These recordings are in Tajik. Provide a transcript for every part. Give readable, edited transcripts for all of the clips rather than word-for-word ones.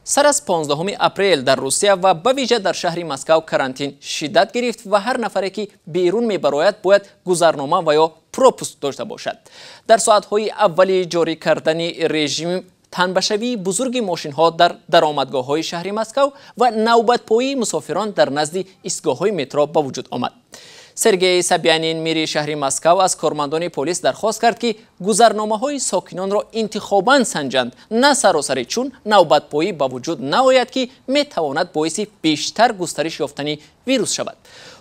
Сар аз 15 апрел дар Русия ва ба вижа дар шаҳри Москав карантин шиддат гирифт ва ҳар нафаре, ки берун мебарояд, бояд гузарнома ва ё пропуск дошта бошад. Дар соатҳои аввали ҷорӣ кардани режим танбашавии бузурги мошинҳо дар даромадгоҳҳои шаҳри Москав ва навбатпоии мусофирон дар назди истгоҳҳои метро ба вуҷуд омад. Сергей Собянин, мери шаҳри Москав, аз кормандони полис дархост кард, ки гузарномаҳои сокинонро интихобан санҷанд, на саросарӣ, чун навбатпоӣ ба вуҷуд наояд, ки метавонад боиси бештар густариш ёфтани вирус шавад.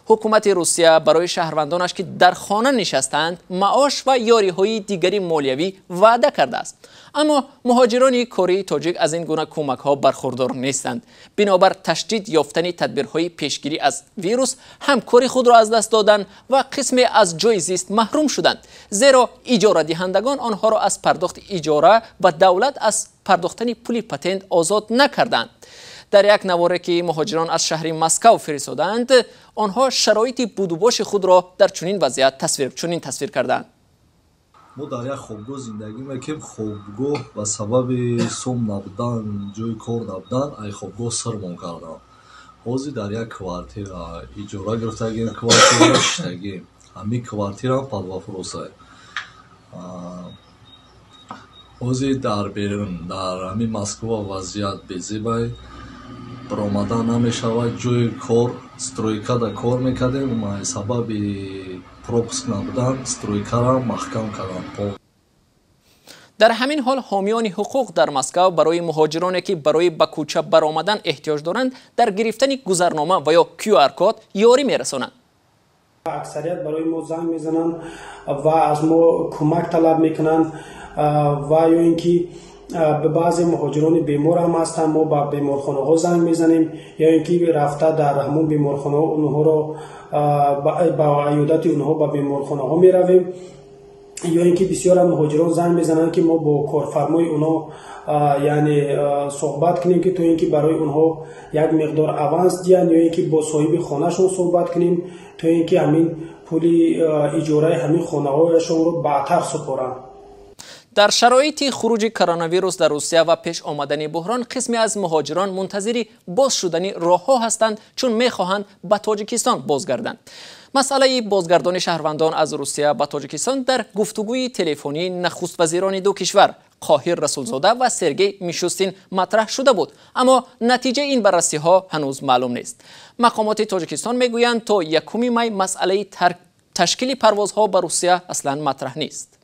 Ҳукумати Русия барои шаҳрвандонаш, ки дар хона нишастаанд, маош ва ёриҳои дигари молиявӣ ваъда кардааст. Аммо муҳоҷирони кории тоҷик аз ин гуна кӯмакҳо бархурдор нестанд. Бинобар ташдид ёфтани тадбирҳои пешгирӣ аз вирус, ҳам кори худро аз даст доданд ва қисме аз ҷои зист маҳрум шуданд, зеро иҷорадиҳандагон онҳоро аз пардохти иҷора ва давлат аз пардохтани пули патент озод накарданд. Дар як наворе, ки муҳоҷирон аз шаҳри Москав фиристодаанд, онҳо шароити будубоши худро дар чунин вазъият чунин тасвир кардаанд. Мо дар як хобгоҳ зиндагӣ мекунем. Хобгоҳ ба сабаби сом набудан, ҷои кор набудан, ай хобгоҳ сирмон кардам. Ҳозир дар як квартира иҷора гирифтагем, квартира шиштагем. Ҳамин квартираам под вопросай. Ҳозир дар берун, дар ҳамин Москва вазъият безебай, баромадан намешавад. Ҷои кор, стройкада кор мекардем, сабаби пропуск набудан стройкара маҳкам карданд. Дар ҳамин ҳол ҳомиёни ҳуқуқ дар Москав барои муҳоҷироне, ки барои ба кӯча баромадан эҳтиёҷ доранд, дар гирифтани гузарнома ва ё QR-код ёрӣ мерасонанд. Аксарият барои мо занг мезананд ва аз мо кӯмак талаб мекунанд, ва ё ин ки баъзе муҳоҷирони бемор ҳам ҳастанд, мо ба беморхонаҳо занг мезанем ё ин ки рафта дар ҳамон беморхонаҳо онҳоро ба аёдати онҳо ба беморхонаҳо меравем, ё ин ки бисёрам муҳоҷирон занг мезананд, ки мо бо корфармои онҳо, яъне, суҳбат кунем, ки то ин ки барои онҳо як миқдор аванс диҳанд, ё ин ки бо соҳиби хонашон суҳбат кунем, то ин ки ҳамин пули иҷораи ҳамин хонаҳояшонро баъдтар супоранд. Дар шароити хуруҷи коронавирус дар Русия ва пеш омадани буҳрон қисме аз муҳоҷирон мунтазири боз шудани роҳҳо ҳастанд, чун мехоҳанд ба Тоҷикистон бозгарданд. Масъалаи бозгардони шаҳрвандон аз Русия ба Тоҷикистон дар гуфтугӯи телефонии нахуствазирони ду кишвар, Қоҳир Расулзода ва Сергей Мишустин, матраҳ шуда буд, аммо натиҷаи ин баррасиҳо ҳанӯз маълум нест. Мақомоти Тоҷикистон мегӯянд, то 1 май масъалаи ташкили парвозҳо ба Русия аслан матраҳ нест.